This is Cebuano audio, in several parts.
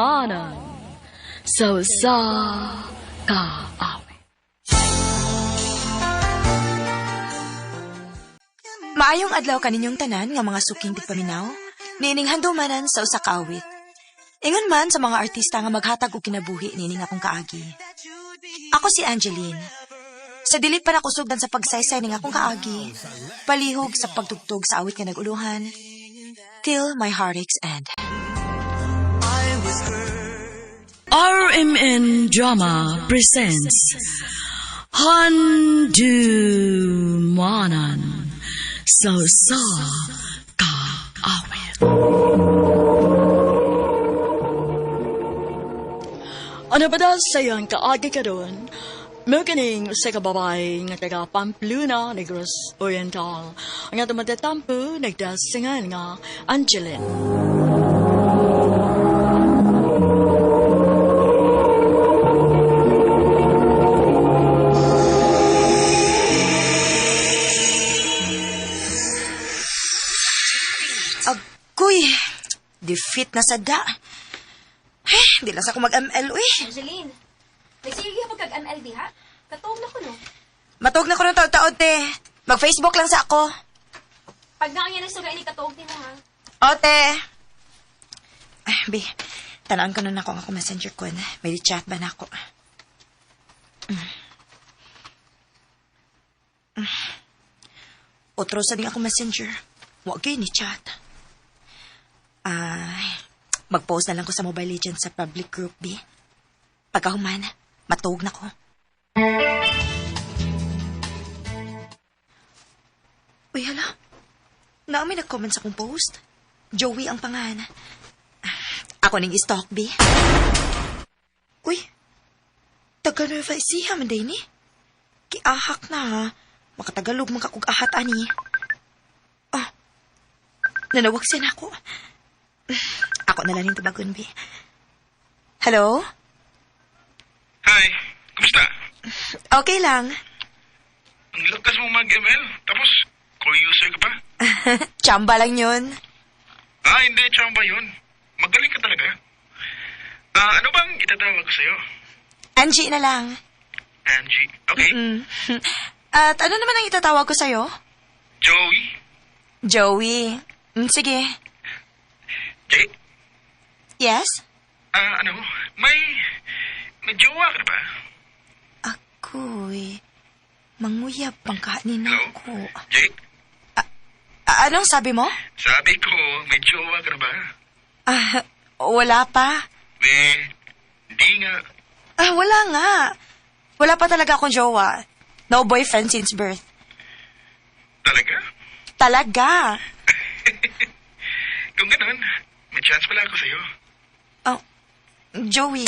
Handumanan sa usa ka awit. Maayong adlaw kaninyong tanan nga mga suking tigpaminaw, niining handumanan sa usa ka awit. Ingon man sa mga artista nga maghatag og kinabuhi niining akong kaagi. Ako si Angeline. Sa dili pa nakusugdan sa pagsaysay ning akong kaagi, palihog sa pagtugtog sa awit nga naguluhan, Till My Heartaches End. RMN Drama presents Handumanan sa usa ka awit. Ano ba daw sa iyang kaagi karon? Mao kining usa ka babae nga taga Pamplona, Negros Oriental. Ang atong matatampo nagdasingan nga Angeline. Agoy, defeat na sada. Eh, di lang sa ako mag-ML, uy. Angeline, nagsige pa kag ML diha? Katuog na ko no. Matug na ko ng taon-taon, te. Mag-Facebook lang sa ako. Pag naangyan ang suga ini katuog nimo ha. O, te. Ay, bi, tanaan ko na ako ang ako messenger ko. May chat ba na ako? Otro sa ding ako messenger. Wa gyud ni chat. Ay, mag-post na lang ko sa Mobile Legends sa public group, bi. Pagkahuman, matuog na ko. Uy, hala. Naa may nag-comment sa akong post. Joey ang pangan. Ako ning i-stalk, bi. Uy, taga Nueva Ecija man day ni. Kiahak na ha. Makatagalog man kakug ahat ani. Ah, nanawag siya na ako. Ako na lang yung tubagon, bi. Hello? Hi, kumusta? Okay lang. Ang lakas mo mag-ML, tapos core user ka pa? Chamba lang yun. Ah, hindi, chamba yun. Magaling ka talaga. Ah, ano bang itatawag ko sa'yo? Angie na lang. Angie, okay. At ano naman ang itatawag ko sa'yo? Joey? Joey. Sige. Jay? Yes? Ah, ano? May jowa ka na ba? Ako'y manguyab pang kanin Hello? ako. Jay? Anong sabi mo? Sabi ko, may jowa ka na ba? Ah, wala pa. Eh, hindi nga. Ah, wala nga. Wala pa talaga akong jowa. No boyfriend since birth. Talaga? Talaga. Kung ganun, may chance pala ako sa'yo. Oh, Joey.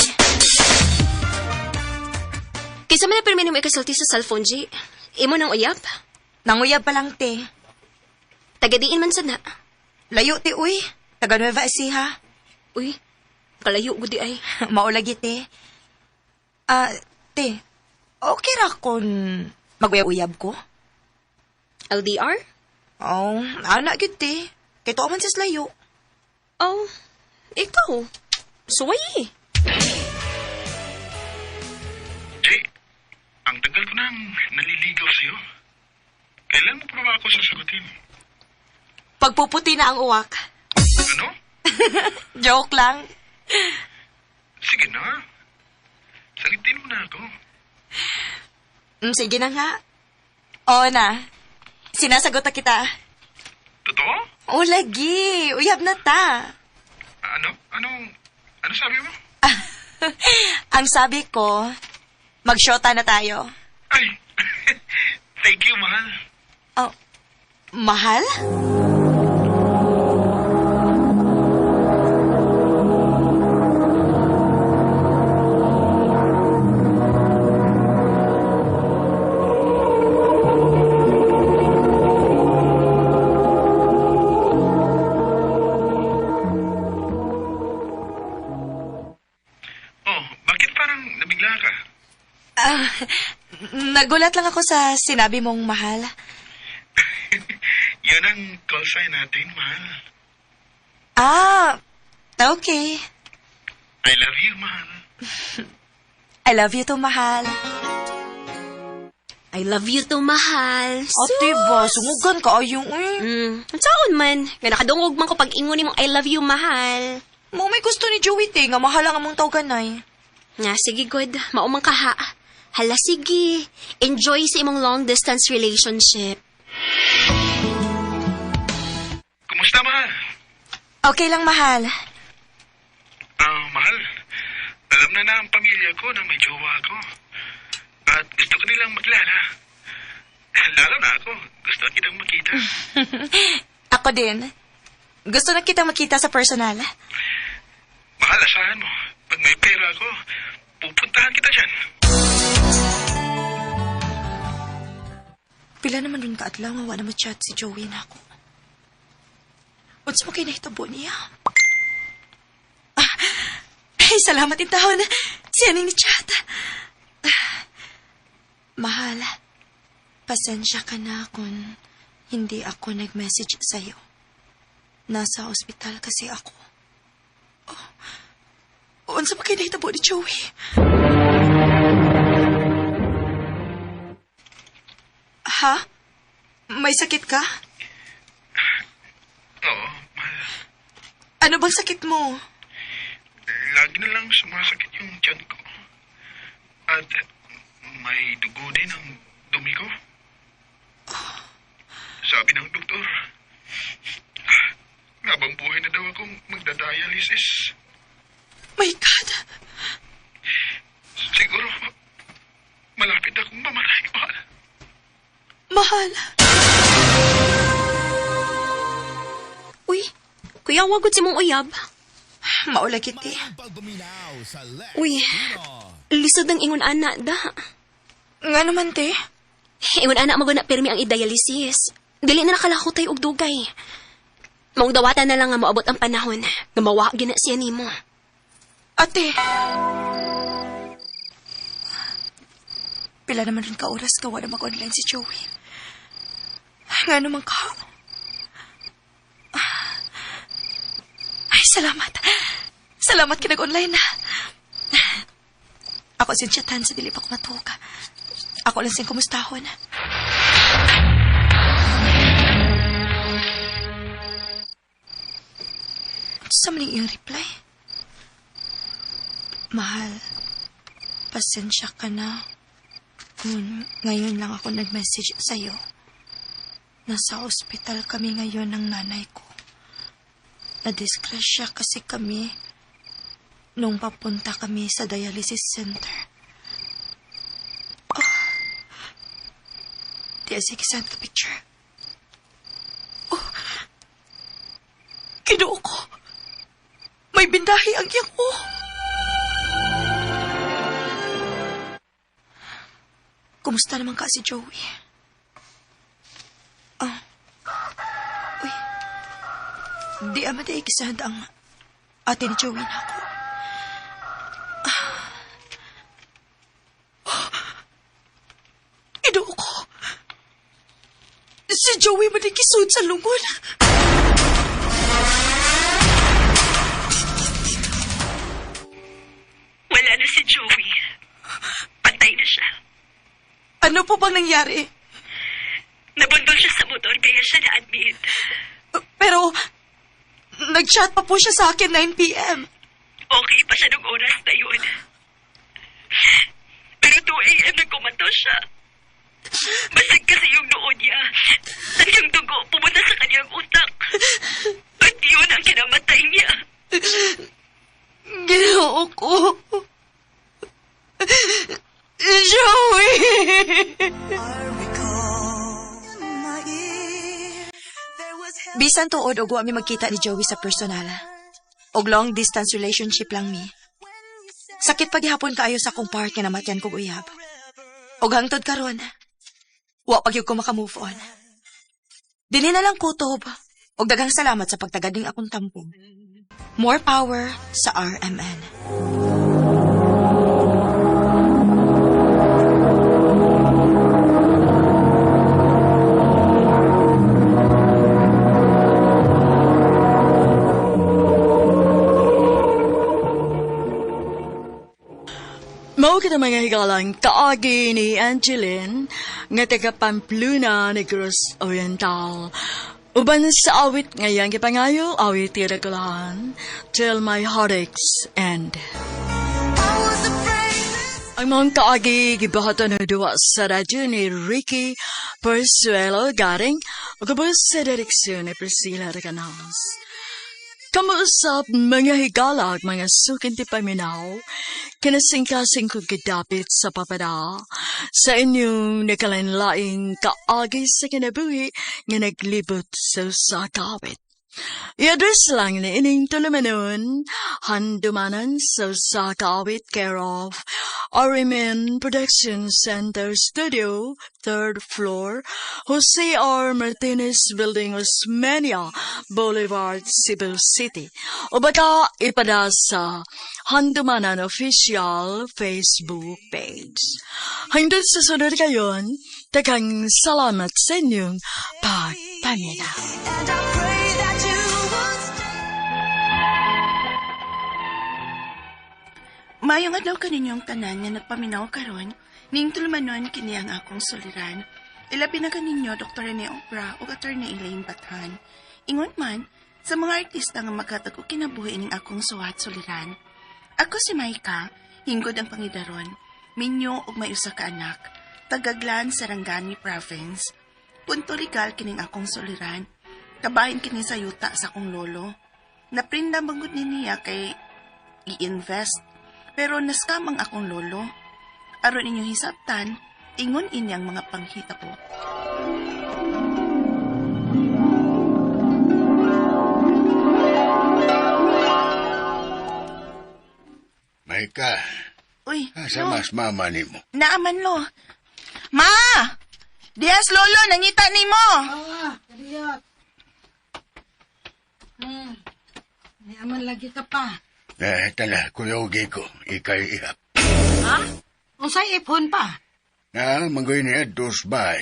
Kinsa man na pirmi nimo ikasulti sa cellphone, G? Imo nang uyab? Nanguyab pa lang, te. Tagadiin man sad na. Layo, te, uy. Taga Nueva Ecija. Uy, kalayo gud di ay. Maulagi, te. Ah, te. Okay ra kung maguyab-uyab ko? LDR? Oh, ana gyud, te. Kay tuwa man sis layo. Oh, ikaw. Suway eh. Jay, ang tagal ko nang naliligaw sa'yo. Kailan mo pa ba ako sasagutin? Pagpuputi na ang uwak. Ano? Joke lang. Sige na. Sagutin mo na ako. Sige na nga. Oo na. Sinasagot na kita. Totoo? O lagi. Uyab na ta. Ano? Anong... Ano sabi mo? Ang sabi ko, magsyota na tayo. Ay, thank you, mahal. Oh, mahal? Oh, bakit parang nabigla ka? Ah, nagulat lang ako sa sinabi mong mahal. Yun ang call sign natin, mahal. Ah, okay. I love you, mahal. I love you too, mahal. I love you too, mahal. Ate ba, sungugan ka ayong uy. Ang saon man. Nga nakadungog man ko pag ingon nimo I love you, mahal. Mo may gusto ni Joey te, nga mahal ang among tawganay. Nga, sige, good. Maumang ka ha. Hala, sige. Enjoy sa imong long distance relationship. Kumusta, mahal? Okay lang, mahal. Ah, mahal. Alam na na ang pamilya ko na may jowa ako. At gusto ko nilang makilala. Lalo na ako. Gusto kitang makita. Ako din. Gusto na kitang makita sa personal. Mahal, asahan mo. Pag may pera ako, pupuntahan kita dyan. Pila naman rin kaadlaw nga wala mo-chat si Joey na ako. Unsa mo kay nahitabo niya? Ah, ay, salamat intawon. Siya ning ni-chat. Ah, mahal, pasensya ka na kung hindi ako nag-message sa'yo. Nasa ospital kasi ako. Oh, unsa mo kay nahitabo ni Joey? Ha? May sakit ka? Oo, mahal. Ano bang sakit mo? Lagi na lang sumasakit yung tiyan ko. At may dugo din ang dumi ko. Sabi ng doktor, habang buhay na daw akong magdadialysis. My God! Siguro, malapit akong mamatay, mahal. Mahal! Uy, kuya, wagod si mong uyab. Maulagit eh. Uy, lisod ang ingon ana da. Nga naman, te. Ingon ana maguna pirmi ang i-dialysis. Dili na nakalakutay og dugay. Maong dawatan na lang nga moabot ang panahon nga mawa gina siya nimo. Ate! Pila naman rin ka oras ka wala mag-online si Joey. Nga naman ka. Ay, salamat. Salamat ka nag-online na. Ako sin chatan sa dili pa ko matuog. Ako lang siyang kumustahon. Sa maning iyong reply? Mahal, pasensya ka na kung ngayon lang ako nag-message sa'yo. Nasa ospital kami ngayon ng nanay ko. Nadisgrasya kasi kami nung papunta kami sa dialysis center. Oh. Di sige, send ka picture. Oh. Kinuo ko. May bindahi ang iyang oh. Kumusta naman ka si Joey? Ah. Uy. Di ama di ikisand ang ate ni Joey na ako. Ah. Oh. Ginoo ko. Si Joey manikisod sa lungon. Wala na si Joey. Patay na siya. Ano po bang nangyari? Nabundol siya sa motor kaya siya na-admit. Pero, nag-chat pa po siya sa akin 9 p.m. Okay pa siya nung oras na yun. Pero 2 a.m. nagkumato siya. Basag kasi yung noo niya. At yung dugo pumunta sa kanyang utak. At yun ang kinamatay niya. Ginoo ko. Joey! Bisan tuod og wa mi magkita ni Joey sa personal. Og long distance relationship lang mi. Sakit paghihapon kaayo sa akong part nga namatyan kog uyab. Og hangtod karon, wa pa gyud ko maka-move on. Dili na lang kutob. Og daghang salamat sa pagtagad ning akong tampong. More power sa RMN. kita mga higalang kaagi ni Angeline nga taga Pamplona, Negros Oriental. Uban sa awit ngayang gipangayo, awit tira kulahan, Till My Heartaches End. Ang mga kaagi gibahatan na duwa sa radyo ni Ricky Persuelo Garing ug ubos sa direksyon ni Priscilla Recanas. Kamuusap mga higala ug mga sukin ti paminaw, kinasingkasing kong gidapit sa papada, sa inyong nakalain-laing kaagi sa kinabuhi nga naglibot sa usa ka awit. I-address lang ni ining tulumanon, handumanan sa usa ka awit care of RMN Production Center Studio, 3rd floor, Jose R. Martinez Building, Osmeña Boulevard, Cebu City. O baka ipada sa Handumanan Official Facebook page. Hanggang sa sunod kayon, daghang salamat sa inyong pagpaminaw. Mayong adlaw kaninyong tanan nga nagpaminaw karon, ning tulumanon kini ang akong suliran. Ilabi na kaninyo Dr. Rene Obra ug Attorney Elaine Bathan. Ingon man sa mga artista nga maghatag og kinabuhi ning akong suwat suliran. Ako si Maika, hinggod ang pangidaron, minyo ug may usa ka anak, tagaglan Sarangani Province. Punto legal kining akong suliran. Kabahin kini sa yuta sa akong lolo. Naprinda bangod ni niya kay i-invest. Pero nascam ang akong lolo. Aron inyong hisabtan, ingon ini ang mga panghita ko. Maika, Uy, asa lo, mas mama nimo? naaman lo. Ma! Dias lolo, nangita nimo. Ah, kariyot. Niaman lagi ka pa. Eh, tala, kuyogi ko, ikay ihap. Ha? Unsay ipon pa? Na, manggoy niya dos bay.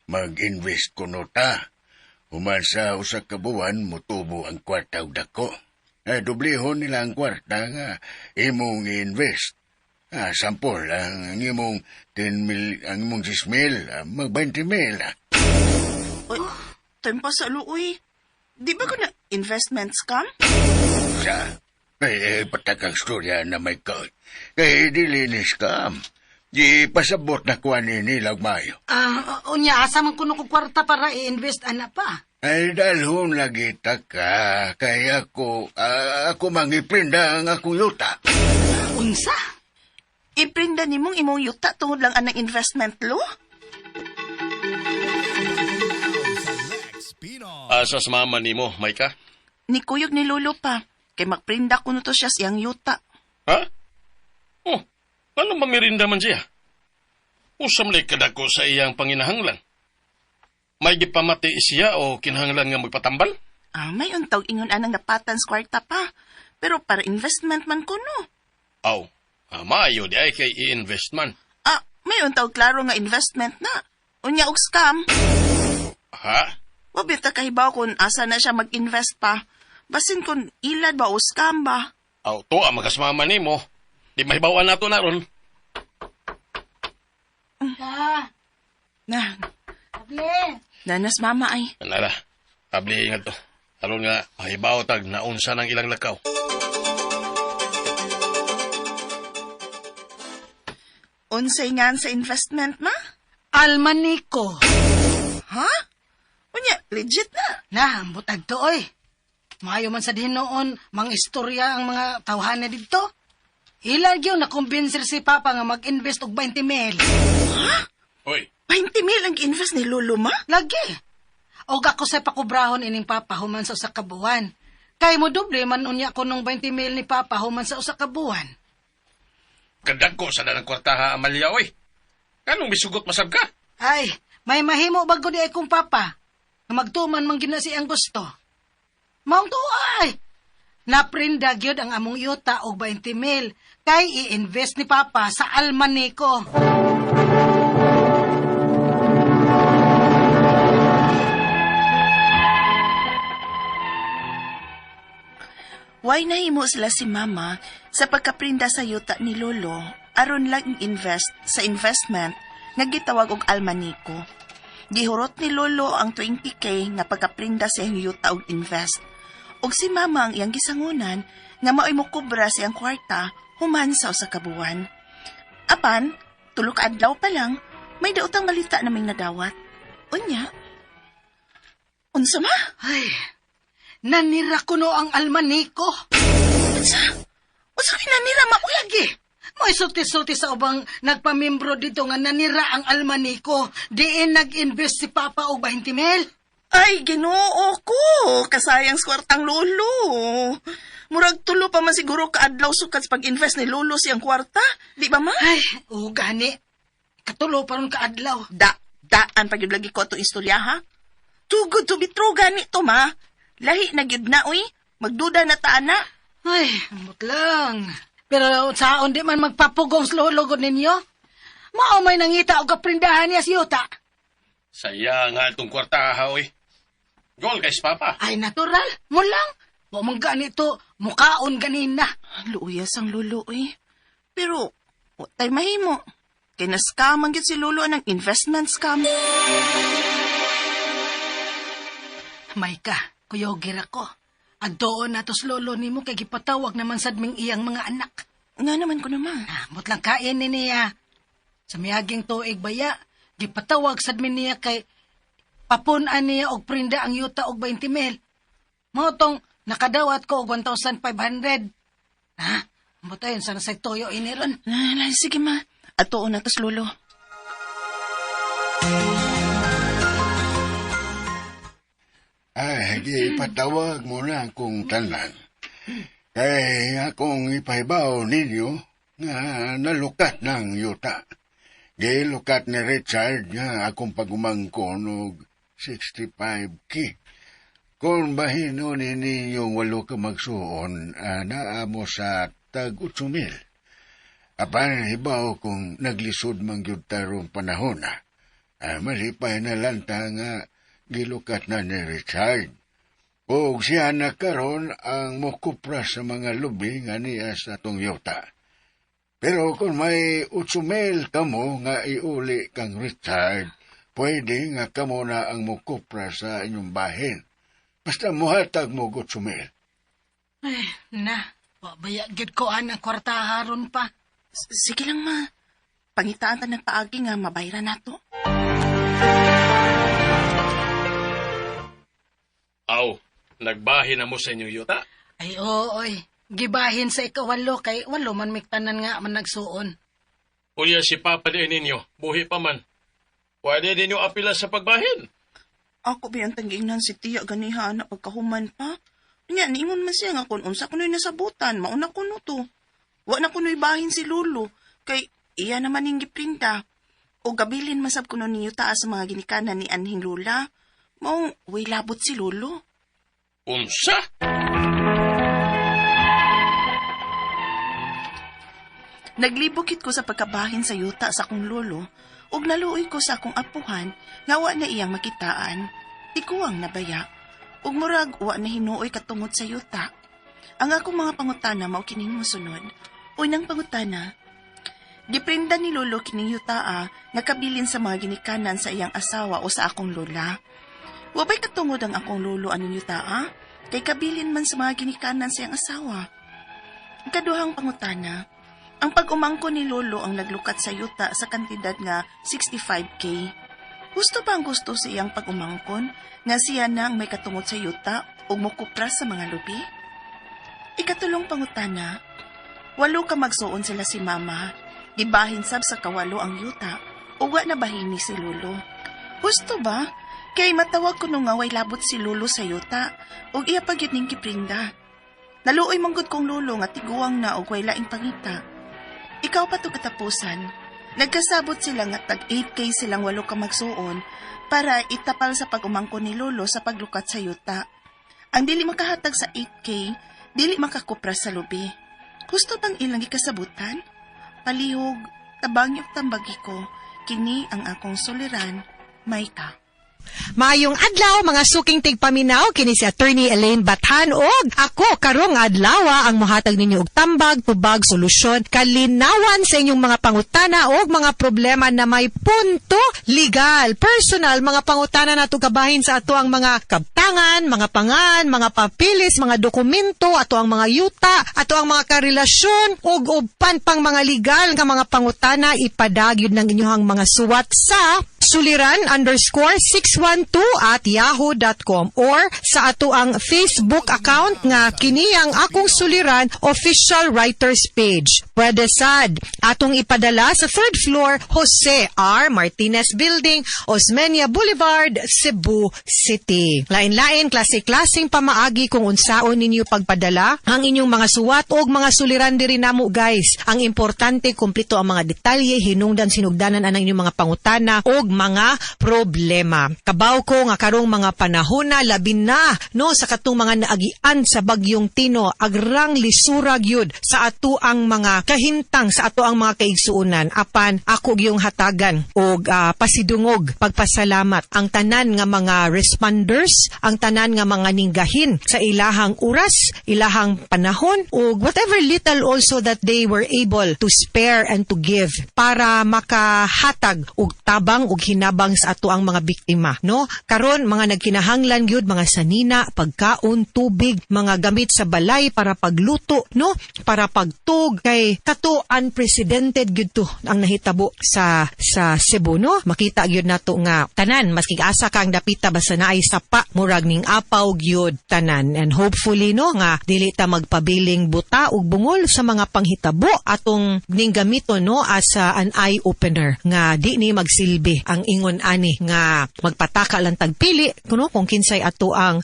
Mag-invest ko no ta. Human sa usa ka buwan, mutubo ang kwarta og dako. Eh, dublihon nila ang kwarta nga imong i-invest. Ah, sampol, ang imong 10 mil, ang imong 10 mil, mag 20 mil. Ah. Uy, tempo sa luoy. Di ba ko na investment scam? Sa, eh, patakang storya na may ka. Kay dili ni scam. Di pasabot na kuha ni nilag mayo. Ah, unya asa man kuno ko kwarta para i-invest ana pa. Ay, dalhon lagi ta ka, kay ako, ako mangiprinda ang akong yuta. Unsa? Iprinda nimong imong yuta tungod lang anang investment lo? Asa sa mama nimo, Maika? Nikuyog ni lolo pa. Kay magprinda kuno to siya siyang yuta. Ha? Oh, ano mamirinda man siya? Usam lay kadako sa iyang panginahanglan. May gipamati siya o kinahanglan nga magpatambal? Ah, may untog ingon anang napatan sa kwarta pa. Pero para investment man kuno. Aw, maayo di ay kay i-invest man. Ah, may untog klaro nga investment na. Unya og scam. Ha? Wa bita kahibaw kung asa na siya mag-invest pa. Basin kung ilad ba o scam ba. Aw, tuwa magasmama nimo. Di mahibawan nato na ron. Ah, Na, able. nanas mama ay. Nara, abli nga to. Aron nga, mahibaw tag naunsa ng ilang lakaw. Unsay ngan sa investment ma? Almaniko. Ha? Unya, legit na. Na, butag to oy. Maayo man sa dinoon, mga istorya ang mga tawhana didto. Ila gyud na-convincer si Papa nga mag-invest og 20 mil. Hoy, 20 mil ang invest ni lolo ma? Lagi. Og ako sa pakubrahon ining Papa human sa usa ka buwan. Kay mo doble man unya ko nung 20 mil ni Papa human sa usa ka buwan. kadagko sa danang kwarta ha, Amalia, oy. Kanong misugot masab ka? Ay, may mahimo bago di ay kong Papa. Nga magtuman man gina siyang gusto. Maong tuo ay. Naprinda gyud ang among yuta og 20 mil kay i-invest ni Papa sa Almanico. Why nahimo sila si mama sa pagkaprinda sa yuta ni lolo aron lang i-invest sa investment nga gitawag og Almanico. Gihurot ni Lolo ang 20K nga pagkaprinda sa iyang yuta og invest. Og si Mama ang iyang gisangunan nga maoy mokubra sa iyang kwarta human sa usa ka buwan. Apan, tulo ka adlaw pa lang, may daotang balita naming nadawat. Unya, unsa ma? Ay, nanira kuno ang Almanico. Unsa? Unsa kay nanira ma? Lagi, mo'y sulti-sulti sa ubang nagpamimbro dito nga nanira ang Almanico. Diin nag-invest si Papa og 20 mil. Ay, Ginoo ko. Kasayang sa kwartang lolo. Murag tulo pa man siguro kaadlaw sukat sa pag-invest ni lolo siyang kwarta. Di ba ma? Ay, o gani. Katulo pa ron kaadlaw. Daan pa gyud lagi ko atong istorya ha. Too good to be true gani to ma. Lahi na gyud na uy. Magduda na ta ana. Ay, amot lang. Pero saon di man magpapugong sa lolo gud ninyo? Mao may nangita og kaprindahan niya si Yuta. Saya nga itong kwartaha, oy. Gol kay Papa. Ay, natural. Mo lang. Wa man ganito, mukaon ganina. Luuyas ang lolo uy. Pero wa tay mahimo. Kay na-scam ang gyud si lolo ng investment scam. Mayka, kuyogir ako. Adtoon na tos lolo nimo kay gipatawag naman sad ming iyang mga anak. Nga naman ko naman. Amot lang kain ni niya. Sa miyaging tuig baya, gipatawag sad mi niya kay papun-an niya og prinda ang yuta og 20 mil. Mao tong nakadawat ko og 1,500. Ha? Amot ayon sana sa toyo ini ron. Ay, sige ma. Atuon na tos lolo. Ay, ipatawag mo na akong tanan. Kay akong ipahibaw ninyo nga nalukat ng yuta. Gilukat ni Richard nga akong pagumangkon og 65K. Kung bahino ni ninyong walo ka magsuon, naa mo sa tag 8 mil. Apan hibaw kung naglisod man gyud tarong panahon na. Malipay na lanta nga gilukat na ni Richard. Og siya na karon ang mokupra sa mga lubi nga niya sa atong yuta. Pero kung may 8 mil kamo nga iuli kang Richard, pwede nga kamo na ang mokupra sa inyong bahin. Basta muhatag mo 8 mil. Ay, na. Wa baya gyud ko ang kwarta haron pa. Sige lang ma. Pangitaan ta ng paagi nga mabayra nato. Aw, nagbahin na mo sa inyong yuta. Ay, oo, oy. Gibahin sa ikawalo kay walo man miktanan nga man nagsuon. Unya si Papa din ninyo, buhi pa man. Pwede ninyo apila sa pagbahin. Ako ba yung tanggiingnan si tiya ganiha na pagkahuman pa? Nya, niingon man siya nga kung unsa kuno'y nasabutan, mauna kuno to. Wa na kuno'y bahin si Lolo, kay iya naman ning giprinta. O gabilin masab kuno niyo taas sa mga ginikanan ni anhing Lola. Maong way labot si Lolo. Unsa? Naglibukit ko sa pagkabahin sa yuta sa akong lolo ug naluoy ko sa akong apuhan nga wa na iyang makitaan. Tiguang nabaya ug murag wa na hinuoy katungod sa yuta. Ang akong mga pangutana mao kining mosunod. Unang pangutana, giprinda ni lolo kining yutaa nga kabilin sa mga ginikanan sa iyang asawa o sa akong lola. Wa bay katungod ang akong lolo aning yutaa kay kabilin man sa mga ginikanan sa iyang asawa. Kaduhang pangutana, ang pag-umangko ni Lolo ang naglukat sa yuta sa kantidad nga 65K. Gusto ba ang gusto sa iyang pag-umangkon nga siya na ang may katungod sa yuta ug mokupra sa mga lubi? Ikatulong pangutana, walo ka magsuon sila si Mama. Gibahin sab sa kawalo ang yuta ug wa na bahini si Lolo. Gusto ba? Kay matawag kuno nga way labot si Lolo sa yuta ug iya pa gyud ning giprinda. Naluoy manggod kong lolo nga tiguang na og way laing pangita. Ikaw pa to katapusan. Nagkasabot sila nga tag 8K silang walo ka magsuon para itapal sa pag-umangko ni lolo sa paglukat sa yuta. Ang dili makahatag sa 8K, dili makakupra sa lubi. Gusto bang ilang gikasabutan? Palihog, tabang yung tambagi ko, kini ang akong suliran, Maika. Maayong adlaw, mga suking tigpaminaw, kini si Attorney Elaine Bathan og ako karong adlaw ang mohatag ninyo og tambag, tubag, solusyon, kalinawan sa inyong mga pangutana og mga problema na may punto legal, personal, mga pangutana nato kabahin sa ato ang mga kabtangan, mga pangan, mga papilis, mga dokumento, ato ang mga yuta, ato ang mga karelasyon ug uban pang mga legal nga mga pangutana. Ipadagyod ng inyong mga suwat sa suliran_612@yahoo.com or sa ato ang Facebook account nga kini ang Akong Suliran Official Writers Page. Pwede sad atong ipadala sa third floor, Jose R. Martinez Building, Osmeña Boulevard, Cebu City. Lain-lain klase-klaseng pamaagi kung unsaon ninyo pagpadala ang inyong mga suwat o mga suliran diri namo, guys. Ang importante, kumpleto ang mga detalye, hinungdan sinugdanan ang inyong mga pangutana og mga problema. Kabaw ko nga karong mga panahon na, labi na, no, sa katong mga naagian sa bagyong Tino, agrang lisura gyud sa ato ang mga kahintang sa ato ang mga kaigsuonan, apan ako gyung hatagan og pasidungog pagpasalamat ang tanan nga mga responders, ang tanan nga mga ninggahin sa ilahang oras, ilahang panahon ug whatever little also that they were able to spare and to give para makahatag og tabang ug hinabang sa ato ang mga biktima, no? Karon mga nagkinahanglan gyud mga sanina, pagkaon, tubig, mga gamit sa balay para pagluto, no, para pagtug, kay kato unprecedented gyud to ang nahitabo sa Cebu, no? Makita gyud nato nga tanan, maski asa ka ang dapita, basta naay sapa, murag ning apaw gyud tanan. And hopefully, no, nga dili ta magpabiling buta ug bungol sa mga panghitabo, atong ning gamito, no, as an eye opener nga di ni magsilbi ang ingon ani nga magpataka lang tagpili kuno kung kinsay ato ang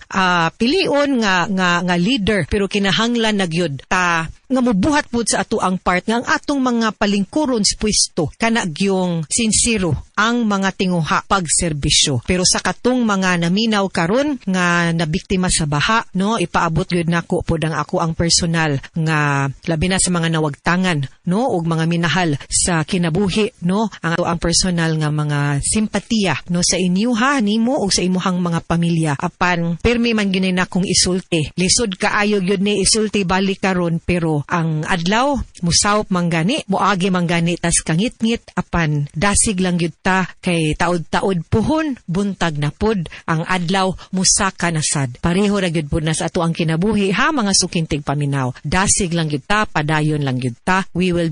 pilion nga leader, pero kinahanglan na gyud ta nga mubuhat pud sa ato ang part nga ang atong mga palingkuron sa pwesto kana gyung sinsero ang mga tinguha pagserbisyo. Pero sa katong mga naminaw karon nga nabiktima sa baha, no, ipaabot gyud nako pod ang ako ang personal nga, labi na sa mga nawagtangan, no, ug mga minahal sa kinabuhi, no, ang ato ang personal nga mga simpatiya, no, sa inyuha nimo ug sa imuhang mga pamilya. Apan pirmi man gyud na akong isulti, lisod kaayo gyud ni isulti balik karon, pero ang adlaw musawop man gani, moagi man gani tas kangitngit, apan dasig lang gyud ta kay taod-taod puhon, buntag na pod ang adlaw, musaka na sad. Pareho ra gyud pud na sa ato ang kinabuhi ha, mga suking tigpaminaw. Dasig lang gyud ta, padayon lang gyud ta. We are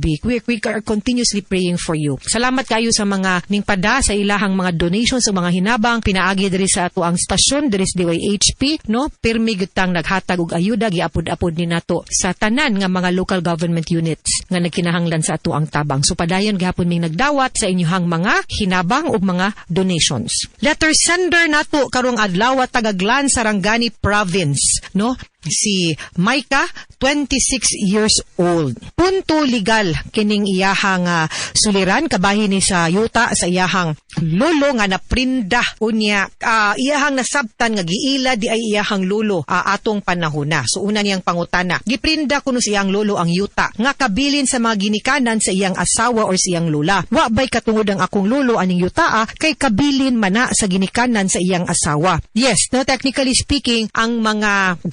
continuously praying for you. Salamat kayo sa mga ningpada sa ilahang mga donations o mga hinabang pinaagi diri sa ato ang stasyon diri sa DYHP, no? Pirmi gyud tang naghatag og ayuda, giapod-apod ni nato sa tanan nga mga local government units nga nagkinahanglan sa ato ang tabang. So padayon gihapon ming nagdawat sa inyohang mga hinabang ug mga donations. Letter sender nato karong adlaw, taga Glan, Sarangani Province, no? Si Micah, 26 years old. Punto legal kining iyahang suliran, kabahin ni sa yuta sa iyahang lolo nga naprinda. Unya iyahang nasabtan nga giila di ay iyahang lolo atong panahona. So una niyang pangutana, giprinda kuno sa iyang lolo ang yuta nga kabilin sa mga ginikanan sa iyang asawa or sa iyang lola. Wa bay katungod ang akong lolo aning yutaa kay kabilin mana sa ginikanan sa iyang asawa? Yes, no, technically speaking, ang mga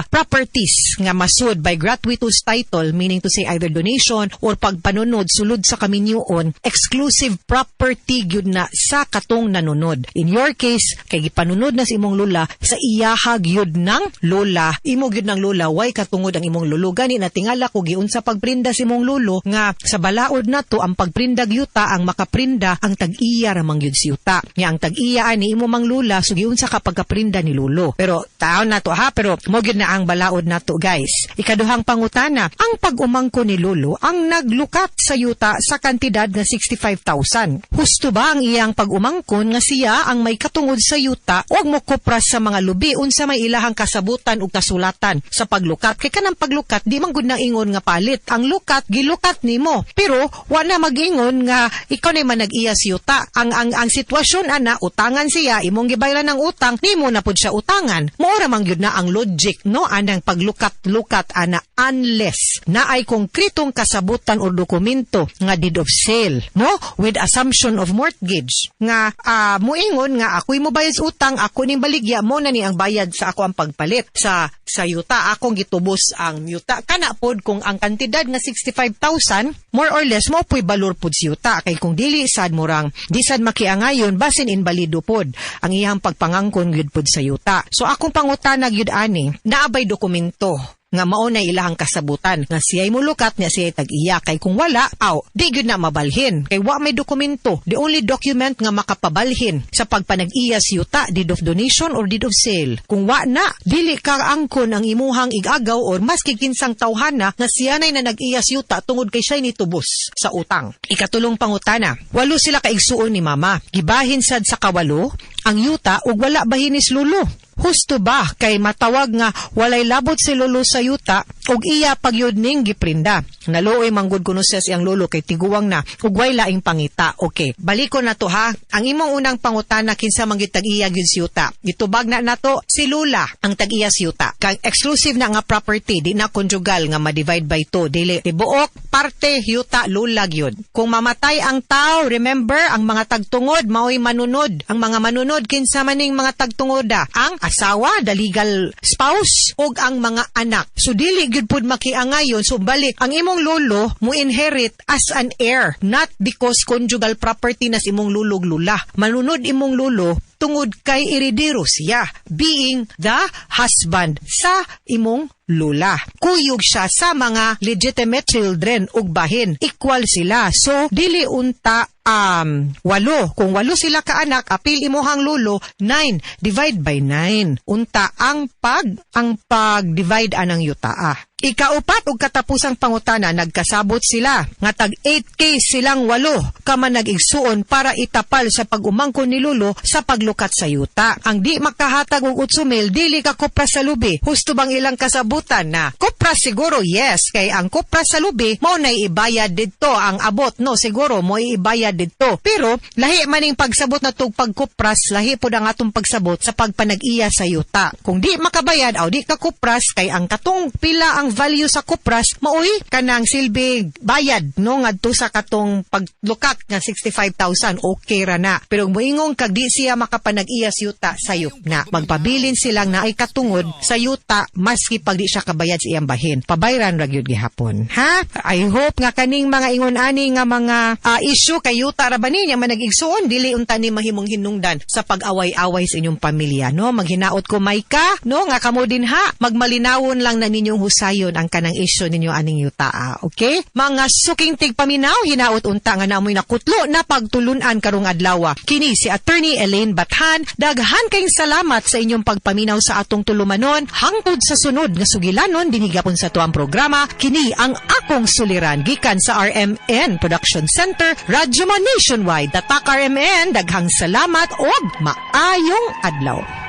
properties nga masud by gratuitous title, meaning to say either donation or pagpanunod sulod sa kaminyuon, exclusive property gyud na sa katong nanunod. In your case, kay gipanunod na sa imong lola, sa iyaha gyud ng lola, imo gyud ng lola, way katungod ang imong lolo. Gani natingala ko giunsa pagprinda sa imong lolo, nga sa balaod nato ang pagprinda yuta, ang makaprinda ang tag-iya ra man gyud si yuta. Nga ang tag-iya ani imo mang lola, so giunsa ka pagkaprinda ni lolo? Pero taon nato ha, pero mo gyud na ang balaod nato, guys. Ikaduhang pangutana, ang pag-umangko ni lolo ang naglukat sa yuta sa kantidad nga 65,000. Husto ba ang iyang pag-umangkon nga siya ang may katungod sa yuta og mokopras sa mga lubi, unsa may ilahang kasabutan ug kasulatan sa paglukat? Kay kanang paglukat, di man gud na ingon nga palit. Ang lukat, gilukat nimo. Pero wa na mag-ingon nga ikaw na man nag-iya sa yuta. Ang sitwasyon ana, utangan siya, imong gibayran ang utang, nimo na pud siya utangan. Mao ra man gyud na ang logic. no, anang paglukat-lukat ana unless naay konkretong kasabutan o dokumento nga deed of sale, no, with assumption of mortgage nga muingon nga ako'y mobayad sa utang, ako ning baligya mo na ni ang bayad sa ako ang pagpalit sa yuta, akong gitubos ang yuta. Kana pod kung ang kantidad nga 65,000 more or less mo po'y balor pod si yuta, kay kung dili sad murang di sad makiangayon, basin inbalido pod ang iyang pagpangangkon gyud pod sa yuta. So akong pangutana gyud ani, naabay dokumento nga mao na ilahang kasabutan nga siya'y mulukat niya siya'y tag-iya? Kay kung wala, aw, di gyud na mabalhin kay wa may dokumento. The only document nga makapabalhin sa pagpanag-iya sa yuta, deed of donation or deed of sale. Kung wa na, dili ka angkon ang imuhang igagaw or maski kinsang tawhana nga siya nay na nag-iya sa yuta tungod kay siya'y nitubos sa utang. Ikatulong pangutana, walo sila kaigsuon ni mama. Gibahin sad sa kawalo ang yuta ug wala bahinis lulo. Husto ba kay matawag nga walay labot si lolo sa yuta ug iya pagyud ning giprinda? Naluoy manggod kuno siya siyang lolo kay tiguwang na ug way laing pangita. Okay, baliko na to ha. Ang imong unang pangutana, kinsa man gyud tag-iya gyud si yuta? Gitubag na nato, si Lula ang tag-iya si yuta. Kang exclusive na nga property, di na conjugal nga ma-divide by two, dili. Tibuok parte yuta lula gyud. Kung mamatay ang tao, remember, ang mga tagtungod maoy manunod. Ang mga manunod, kinsa maning mga tagtungoda? Ang asawa, the legal spouse, ug ang mga anak. So dili gyud pud makiangayon. So balik, ang imong lolo mo inherit as an heir, not because conjugal property na sa imong lulog lula. Manunod imong lolo tungod kay eredero siya, being the husband sa imong lula. Kuyog siya sa mga legitimate children ug bahin. Equal sila. So, dili unta walo. Kung walo sila kaanak, apil imuhang lolo, 9 divide by 9. Unta ang pag divide anang yutaa. Ikaupat ug katapusang pangutana, nagkasabot sila nga tag 8K silang walo ka manag-igsuon para itapal sa pag-umangkon ni lolo sa paglukat sa yuta. Ang di makahatag og 8,000 dili ka kopra sa lubi. Husto bang ilang kasabutan na kopra? Siguro yes, kay ang kopra sa lubi mao nay ibayad didto ang abot, no, siguro mo ibayad didto. Pero lahi maning pagsabot na tug pagkupras, lahi pod ang atong pagsabot sa pagpanag-iya sa yuta. Kung di makabayad aw di ka kupras, kay ang katong pila ang value sa kupras maoy kanang silbi bayad, no, ngadto sa katong paglukat nga 65,000, okay ra na. Pero moingong kag di siya makapanag-iya sa yuta, sayop na. Magpabilin silang naay katungod sa yuta maski pag di siya kabayad sa iyang bahin. Pabayran ra gyud gihapon, ha. I hope nga kaning mga ingon ani nga mga issue kay yuta ra ba niya manag-igsuon, dili unta ni mahimong hinungdan sa pag-away-away sa inyong pamilya, no. Maghinaot ko, Maika, no, nga kamo din ha, magmalinawon lang na ninyong husayon ang kanang issue ninyo aning yuta, okay? Mga suking tigpaminaw, hinaot unta nga namoy nakutlo na pagtulunan karong adlaw. Kini si Attorney Elaine Bathan. Daghan kayong salamat sa inyong pagpaminaw sa atong tulumanon. Hangtod sa sunod nga sugilanon dinhi gapon sa tuang programa, kini ang akong suliran gikan sa RMN Production Center, Radyo Mo Nationwide. Tatak RMN, daghang salamat og maayong adlaw.